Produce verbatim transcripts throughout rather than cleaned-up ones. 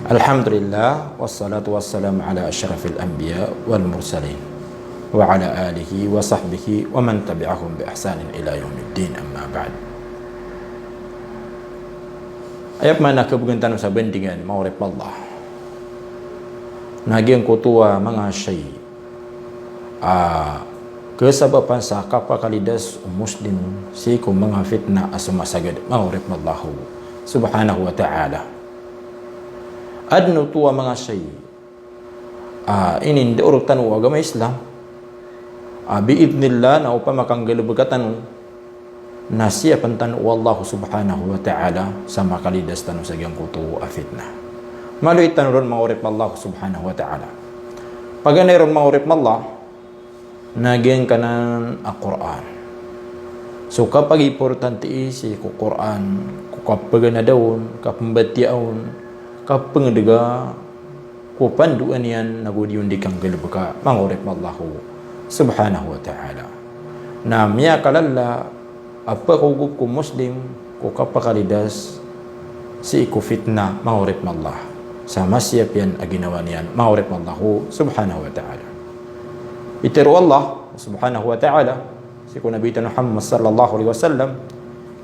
Alhamdulillah, wassalatu wassalamu ala ashrafil anbiya wal mursalin, wa ala alihi wa sahbihi wa man tabi'ahum bi ihsanin ila yawmiddin, amma ba'd. Aya pman a kabgan tano sa bandingan, manga oripn o Allah, na giyangkoto a manga shay a kasabapan sa kapakalidas o Muslim sii ko manga fitna a somasagad, manga oripn o Allah subhanahu wa ta'ala. Adn oto a manga shay a inindaor tano o agama Islam a, bi'idhnillah, na opama ka nggalbka tano, na siyapn tano o Allah subhanahu wa ta'ala sa makalidas tano sa giyangkoto a fitna. Maloy tano ron, manga oripn o Allah subhanahu wa ta'ala. Paganay ron, manga oripn o Allah, na giyangkanan a Qur'an. So kapagimportantii sii ko Qur'an, ko kapaganada on, kapmbatiyaa on, kapngdga ko pandoan iyan, nago di on di kanggalbka, manga oripn o Allah subhanahu wa ta'ala. Na miyakalala a pkhaogop ko Muslim ko kapakalidas sii ko fitna, manga oripn o Allah, sa masiyap iyan a ginawa niyan, manga oripn o Allah subhanahu wa ta'ala. Pitharo o Allah subhanahu wa ta'ala sii ko Nabi tano Muhammad sallallahu alaihi wasallam,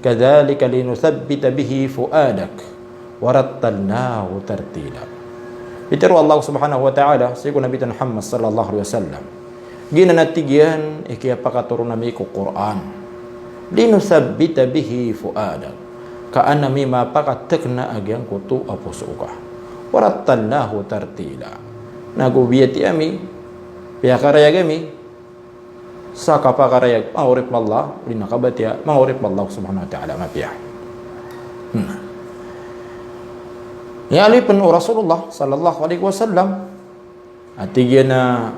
"Kadhalika linuthabbita bihi fuadak, wa rattalnahu tartila." Pitharo o Allah subhanahu wa ta'ala sii ko Nabi tano Muhammad sallallahu alaihi wasallam, giyanan a tig iyan i kiyapakatoron ami ko Qur'an, "linuthabbita bihi fuadak," ka an ami mapakatkna a giyangkoto a poso ka. "Wa rattalnahu tartila." Nago biyatiya ami, piyakarayag ami sa kapakarayag, manga oripn o Allah, odi na kabatiya, manga oripn o Allah subhanahu wa ta'ala, mapiya. Hmm. Aya lipn o Rasulullah sallallahu alaihi wasallam a tig iyan a,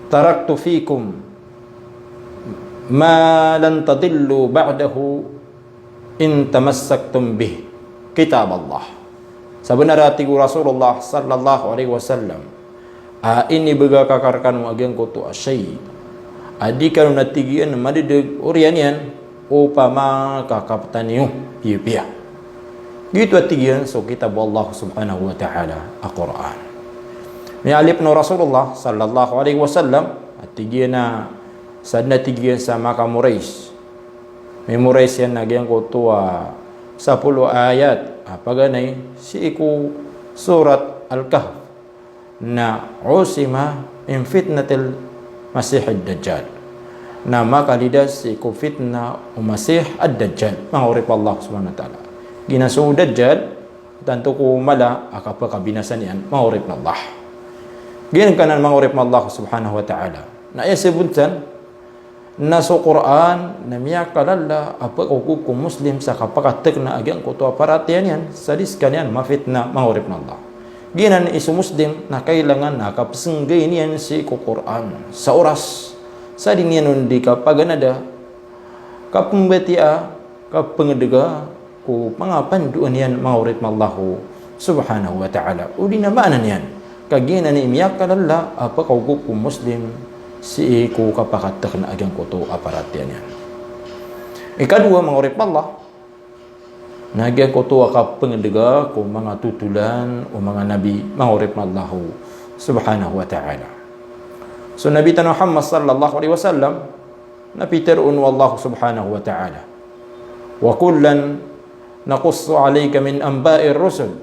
"Taraktu fikum ma lan tadillu ba'dahu in tamassaktum bih, kitaballah." Sabnar a tig o Rasulullah sallallahu alaihi wasallam a inibgay akn rkano a giyangkoto a shay a di kano, na tig iyan, madadg oriyan iyan opama ka kaptan iyo piyapiya. Giyoto a tig iyan so kitab o Allah subhanahu wa ta'ala a Qur'an. Miyaaloy pn o Rasulullah sallallahu alaihi wasallam a tig iyan a, sadn a tig iyan sa manga Quraysh, mimorize iyan a giyangkoto a sapolo a ayat a paganay sii ko Surat Al-Kahf, na usima min fitnatil Masihid Dajjal. Na makalidas sii ko fitna o Masih ad-Dajjal, manga oripn o Allah subhanahu wa ta'ala. Giyanan so Dajjal, tanto ko mala a kapakabinasa niyan, manga oripn o Allah. Giyangkanan, manga oripn o Allah subhanahu wa ta'ala. Na aya sabot san, na so Qur'an na miyakalala a pkhaogop ko Muslim sa kapakatkna a giyangkoto a paratiyaya niyan sa di skaniyan mafitna, manga oripn o Allah. Giyanan i so Muslim na kailangan a kapsnggay niyan sii ko Qur'an sa oras, sa di niyan on di kapaganada, kapmbatiyaa, kapngdga ko manga pandoan iyan, manga oripn o Allah subhanahu wa ta'ala. Odi na maana niyan, ka giyanan i miyakalala a pkhaogop ko Muslim sii ko kapakatkna a giyangkoto a paratiyaya niyan. Ikadowa, manga oripn o Allah, na giyangkoto a kapngdga ko manga totolan o manga nabi, manga oripn o Allah subhanahu wa ta'ala. So Nabi tano Muhammad sallallahu alaihi wasallam, na pitharo o Allah subhanahu wa ta'ala, "Wa kullan naqussu alayka min anba'ir rusul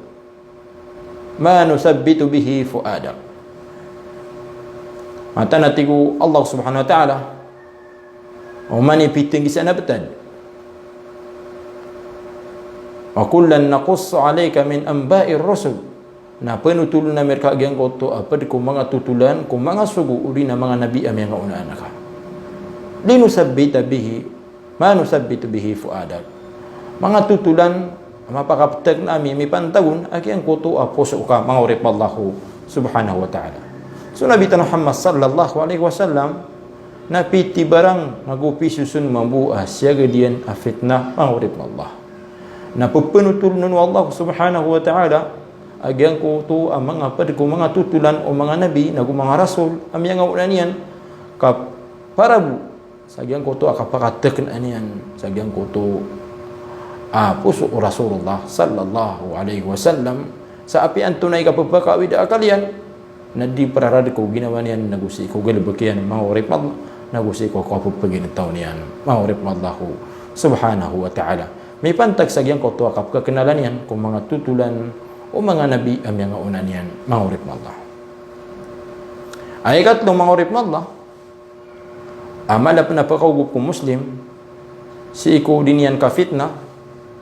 ma nuthabbitu bihi fuadak." Mataan a tig o Allah subhanahu wa ta'ala, oman i pitnggisan a btad, "Wa kullan naqussu alayka min anba'ir rusul." Na pnotoln ami rka giyangkoto a pd ko manga totolan ko manga sogo odi na manga nabi a miyangaonaan ka. "Linuthabbita bihi, ma nuthabbitu bihi fuadak." Manga totolan a mapakaptkna ami, mipantag on a giyangkoto a poso ka, manga oripn o Allah subhanahu wa ta'ala. So Nabi tano Muhammad sallallahu alaihi wasallam na pithibarang ago pisoson mambo a siyagad iyan a fitna, manga oripn o Allah. Na pphanotoln o Allah subhanahu wa ta'ala a giyangkoto a manga pd ko manga totolan o manga nabi nago manga rasul a miyangaoona niyan ka para bo sa giyangkoto a kapakatkna niyan sa giyangkoto a poso o Rasulullah sallallahu alaihi wasallam, sa apiya antonaa i kapepakaawid a akal iyan, na di prarad ko ginawa niyan, nago sii ko galebek iyan, manga oripn o Allah, nago sii ko kapepaginetaw niyan, manga oripn o Allah subhanahu wa ta'ala. Mipantag sa giyangkoto a kapekaknala niyan ko manga totolan o manga nabi a miyangaona niyan, manga oripn o Allah. Aya ikatlo, manga oripn o Allah, a mala pn a pekaogop ko Muslim sii ko di niyan kafitna,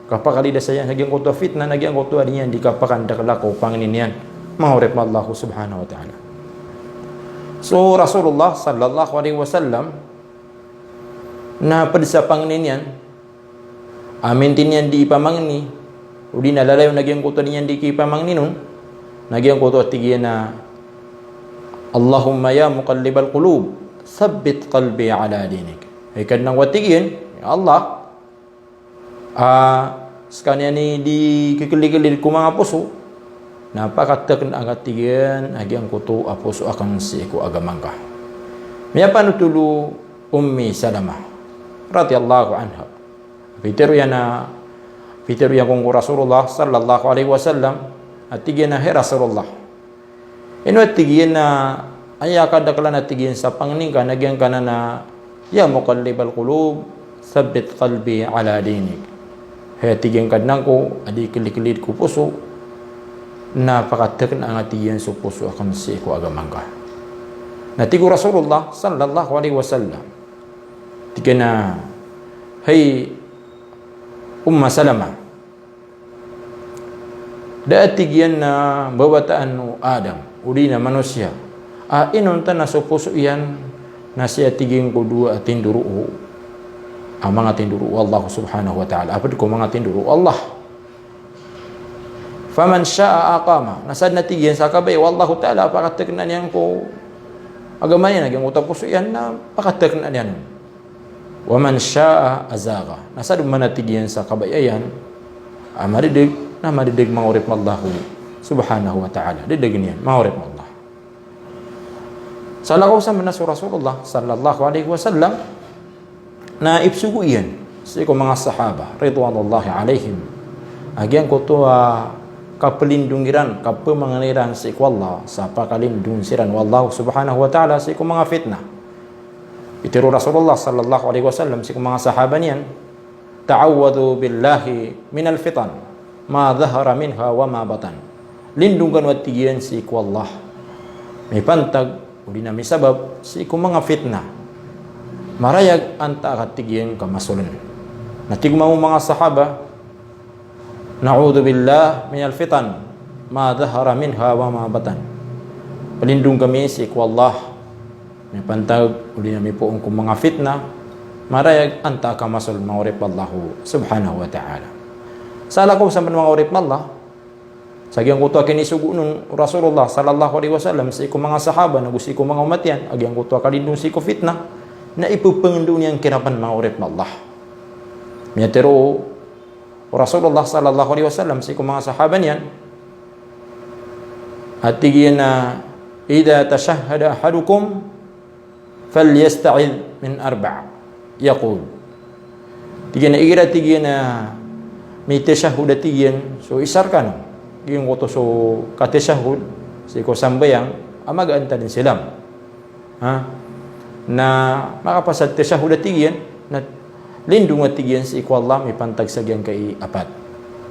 kapakalidasa iyan sa giyangkoto a fitna, na giyangkoto a di niyan di kapakandakla ko pangni niyan, manga oripn o Allah subhanahu wa ta'ala. So Rasulullah sallallahu alaihi wasallam, na pd sa pangni niyan, a minti niyan di ipamangni, o di na lalayon a giyangkoto a di niyan di kipamangnin on, na giyangkoto a tig iyan a, "Allahumma ya muqallibal qulub, thabbit qalbi ala dinik." Hay Kadnan ko, a tig iyan, ya Allah, a skaniyan i di kikelikelid ko manga poso, na pakatekna, a tig iyan, a giyangkoto a poso akn sii ko agama ngka. Miyapanotol o Ummi Salamah radhiyallahu anha. Pitharo iyan a, pitharo iyan kon ko Rasulullah sallallahu alaihi wasallam, a tig iyan a, "Hay Rasulullah, ino," a tig iyan, "a aya kadaklan," a tig iyan, "sa pangni ngka na giyangkanan a, ya muqallibal qulub, thabbit qalbi ala dinik." Hay, a tig iyan, Kadnan ko, a di kelikelid ko poso, na pakatekna, a tig iyan, so poso akn sii ko agama ngka. Na tig o Rasulullah sallallahu alaihi wasallam, tig iyan a, "Hay Umma Salamah, da a tig iyan a mbawataan o Adam, o di na manosiya, a inonta na so poso iyan na sii," a tig iyan, "ko dowa a tindoro o, a manga tindoro o Allah subhanahu wa ta'ala, a pd ko manga tindoro o Allah. Faman sha'a aqama, na sadn," a tig iyan, "sa kabaya o Allah ta'ala a pakatekna niyan ko agama niyan, a giyangkoto a poso iyan na pakatekna niyan on. Wa man sha'a azagha, na sadn man," a tig iyan, "sa kabaya iyan a madedeg, na madedeg, manga oripn o Allah subhanahu wa ta'ala, dedegen iyan, manga oripn o Allah." Salakaw sa mena so Rasulullah sallallahu alaihi wasallam, na ipsogo iyan sii ko manga sahaba ridwanullahi alaihim a giyangkoto a kaplindong iran, kapemangni iran sii ko Allah, sa pakalindong siran o Allah subhanahu wa ta'ala sii ko manga fitna. Pitharo o Rasulullah sallallahu alaihi wasallam sii ko manga sahaba niyan, "Ta'awwadhu billahi minal fitan, ma dhahara minha wa ma batan." Lindong kano, a tig iyan, sii ko Allah mipantag o di na misabap sii ko manga fitna, marayag antaa ka, tig iyan, ka masoln. Na tig mambo o manga sahaba, "Na'udhu billah minal fitan, ma dhahara minha wa ma batan." Plindong kami sii ko Allah mipantag o di na mipoon ko manga fitna, marayag antaa ka masoln, manga oripn o Allah subhanahu wa ta'ala. Salakaw sa mena, manga oripn o Allah, sa giyangkoto a kinisogo on o Rasulullah sallallahu alaihi wasallam sii ko manga sahaba nago sii ko manga omat iyan, a giyangkoto a kalindong sii ko fitna, na ipepangndao niyan kiran pn, manga oripn o Allah. Miyatharo o Rasulullah sallallahu alaihi wasallam sii ko manga sahaba niyan, a tig iyan a, "Idha tashahhada ahadukum falyasta'idh min arba'." Yaqul, tig iyan, igira, tig iyan, a mitashahhud, a tig iyan, so isa rkano, giyangkoto so katashahhud sii ko sambayang a magaan ta dn silam. Ha? Na makapasad tashahhud, a tig iyan, na lindong, a tig iyan, sii ko Allah mipantag sa giyangkai a apat.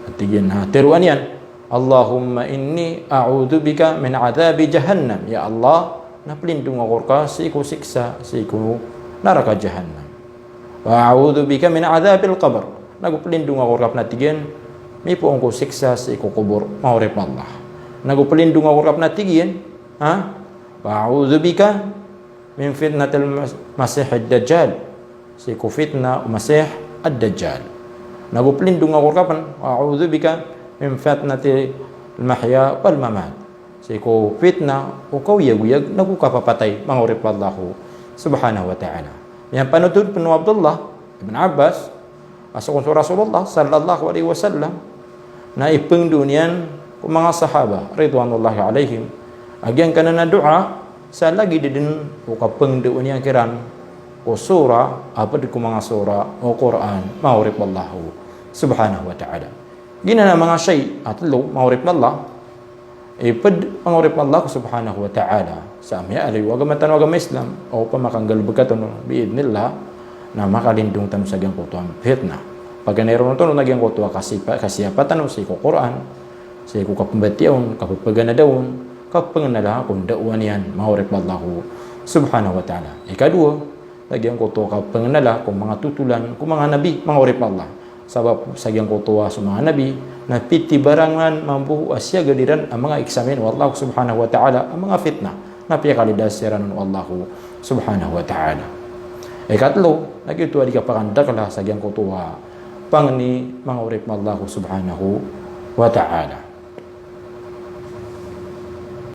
A tig iyan, ha, tharoa niyan, "Allahumma inni a'udhu bika min adhabi jahannam." Ya Allah, na plindong ako rka sii ko siksa sii ko naraka jahannam. "Wa a'udhu bika min adhabil qabr." Nago plindong ako rka pn, a tig iyan, mipoon ko siksa sii ko kobor, manga oripn o Allah. Nago plindong ako rka pn, a tig iyan, ha? "Wa a'udhu bika min fitnatil mas-, masihid dajjal." Sii ko fitna o Masih ad-Dajjal. Nago plindong ako rka pn, "Wa a'udhu bika min fitnatil mahya wal mamat." Sii ko fitna o kaoyagoyag nago kapapatay, manga oripn o Allah subhanahu wa ta'ala. Miyapanotol pn o Abdullah ibn Abbas, a so kon so Rasulullah sallallahu alaihi wasallam na ipangndao niyan ko manga sahaba ridwanullahi alaihim a giyangkanan a doa sa lagid dn o kapangndao niyan kiran ko sura a pd ko manga sura o Qur'an, manga oripn o Allah subhanahu wa ta'ala. Giyanan a manga shay a tlo, manga oripn o Allah, Ipd, manga oripen o Allah subhanahu wa ta'ala, sa miyaaloy o agama tano a agama Islam, o pamakanggolbka tano, bi'idhnillah, na makalindong tano sa giyangkoto a fitnah. Paganay ron tano na giyangkoto a kasipa-, kasiyapa tano sii ko Qur'an, sii ko kapmbatiya on, kapphaganada on, kapngnala ko ndaowan iyan, manga oripen o Allah subhanahu wa ta'ala. Ikadowa, na giyangkoto a kapngnala ko manga totolan ko manga nabi, manga oripen o Allah. Sabap sa giyangkoto a so manga nabi, na pitibarangan mambo a siyagad iran a manga examine o Allah subhanahu wa ta'ala, a manga fitnah, na piyakalidasi ran o Allah subhanahu wa ta'ala. Ikatlo, na giyoto a di kapakandakla sa giyangkoto a pangni, manga oripen o Allah subhanahu wa ta'ala.